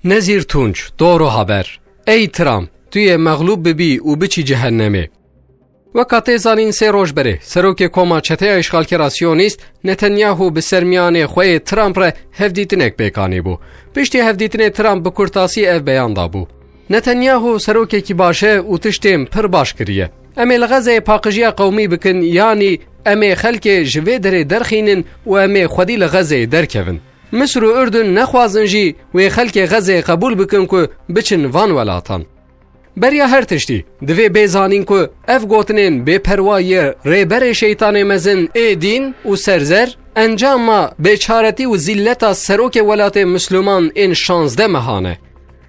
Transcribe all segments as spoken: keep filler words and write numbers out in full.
Nezîr Tunç, Doğru Haber. Ey Trump, tu yê mexlûb bibî û biçî cehennemê. Weka tê zanîn, sê roj berê, serokê koma çeteya îşxalkera Siyonîst, Netanyahu bi sermiyanê xwe yê Trump re hevdîtinek pêk anîbû. Piştî hevdîtinê Trump bi kurtasî ev beyan dabû. Netanyahu serokekî baş e û tiştên pir baş kiriye. Em ê li Xezeyê paqijiya qewmî bikin, yanî em ê xelkê ji vê derê derxînin û em ê xwedî li Xezeyê derkevin. Misir û Urdun nexwazin jî wê xelkê Xezeyê qebûl bikin ku biçin van welatan. Beriya her tiştî, divê bê zanîn ku ev gotinên bêperwa yê rêberê şeytanê mezin ê dîn û serzer, encama bêçaretî û zîlleta serokê welatê Misliman ên şazdeh mehan e.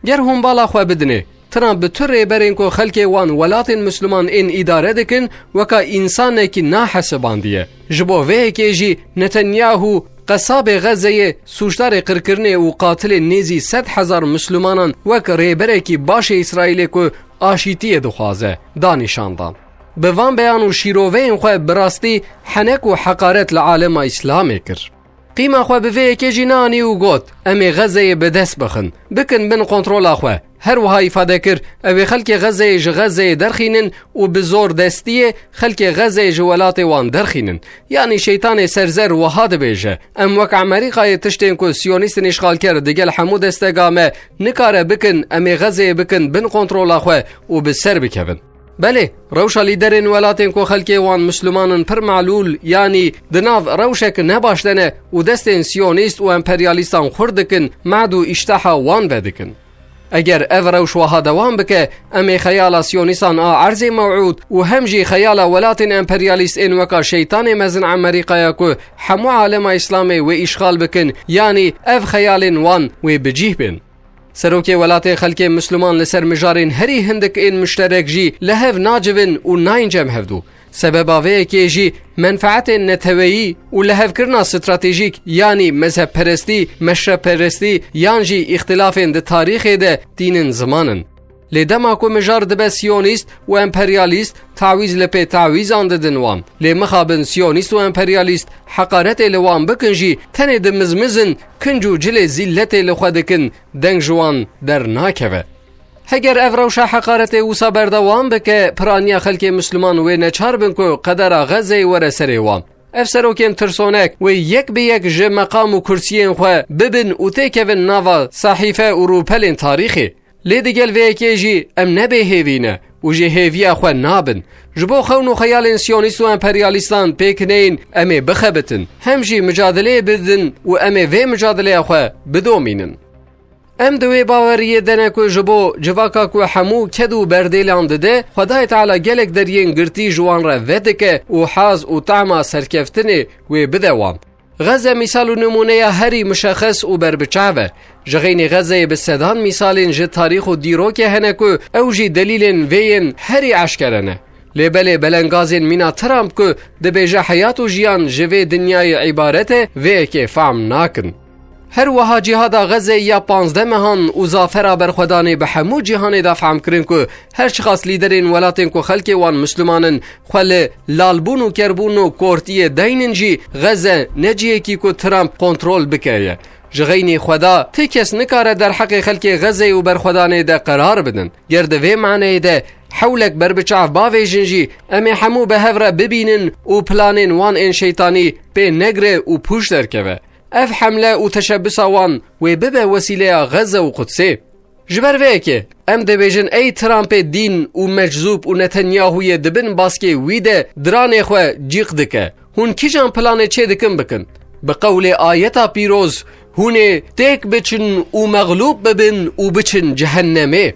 Ger hûn bala xwe bidinê, Trump bi tu rêberên ku xelkê wan welatên Misliman ên îdare dikin, weka însanekî nahesibandiye. Ji bo vê yekê jî Netanyahu, qesabê Xezeyê, sûcdarê qirkirinê û qatilê nêzî sed hezar Mislimanan wek rêberekî baş ê Îsraîlê ku aşîtiyê dixwaze, da nîşan dan. Bi van beyan û şîroveyên xwe bi rastî henek û heqaret li alema Îslamê kir. Qîma xwe bi vê yekê jî neanî û got, em ê Xezeyê bi dest bixin, bikin bin kontrola xwe. Her wiha îfade kir, ew ê xelkê Xezeyê ji Xezeyê derxînin û bi zor destiyê xelkê Xezeyê ji welatê wan derxînin. Yanî şeytanê serzer wiha dibêje, em wek Emerîkayê tiştên ku siyonîstên îşxalker digel hemû destega me nikare bikin, em ê Xezeyê bikin bin kontrola xwe û bi ser bikevin. Belê, rewşa lîderên welatên ku xelkê wan Misliman in pir malûl, yanî di nav rewşek ne baş de ne û destên siyonîst û emperyalîstan xurt dikin, mad û îşteha wan vedikin. Eger ev rewş wiha dewam bike, em ê xeyala siyonîstan a erzê mewûd û hem jî xeyala welatên emperyalîst ên weka şeytanê mezin Emerîkaya ku hemû alema Îslamê wê îşxal bikin, yanî ev xeyalên wan wê bi cîh bên. Serokê welatê xelkê Misliman li ser mijarên herî hindik ên muşterek jî li hev nacivin û nayên cem hevdû. Sebeba vê yekê jî menfeetên neteweyî û lihevkirina stratejîk, yanî mezhebperestî, meşrebperestî yan jî îxtilafên di tarîxê de tînin ziman in. Lê dema ku mijar dibe siyonîst û emperyalîst, tawîz li pê tawîzan didin wan. Lê mixabin siyonîst û emperyalîst heqaretê li wan bikin jî, tenê dimizmizin, kinc û cilê zîlletê li xwe dikin, deng ji wan dernakeve. Heger ev rewşa heqaretê wisa berdewam bike, piraniya xelkê Misliman wê neçar bin ku qedera Xezeyê were serê wan. Ev serokên tirsonek wê yek bi yek ji meqam û kursiyên xwe bibin û têkevin nava sahîfe û rûpelên tarîxê. Lê digel vê yekê jî em ne bêhêvî ne û ji hêviya xwe nabin. Ji bo xewn û xeyalên siyonîst û emperyalîstan pêk neyên, em ê bixebitin. Hem jî micadileyê bidin û em ê vê micadileya xwe bidomînin. Em di wê baweriyê de ne ku ji bo civaka ku hemû ked û berdêlan dide, Xwedayê Teala gelek deriyên girtî ji wan re vedike û haz û tama serkeftinê wê bide wan. Xeze mîsal û nimûneya herî muşexes û berbiçav e. Ji xeynî Xezeyê bi sedan mîsalên ji tarîx û dîrokê hene ku ew jî delîlên vê yên herî eşkere ne. Lê belê belengazên mîna Trump ku dibêje heyat û jiyan ji vê dinyayê îbaret e, vê yekê fehm nakin. Her wiha cîhada Xezeyê ya panzdeh mehan û zafera berxwedanê bi hemû cîhanê da fehm kirin ku her çiqas lîderên welatên ku xelkê wan Misliman in xwe li lalbûn û kerbûn û kortiyê deynin jî, Xeze ne cihekî ku Trump kontrol bike ye. Ji xeynî Xweda ti kes nikare derheqê xelkê Xezeyê û berxwedanê de qerar bidin. Ger di vê maneyê de hewlek berbiçav bavêjin jî, em ê hemû bi hev re bibînin û planên wan ên şeytanî pê negre û pûç derkeve. Ev hemle û teşebbisa wan wê bibe wesîleya Xeze û Qudsê. Ji ber vê yekê, em dibêjin, ey Trumpê dîn û meczûb û Netanyahuyê di bin baskê wî de diranê xwe cîq dike. Hûn kîjan planê çê dikin bikin? Bi qewlê ayeta pîroz, hûn ê têk biçin û mexlûb bibin û biçin cehennemê.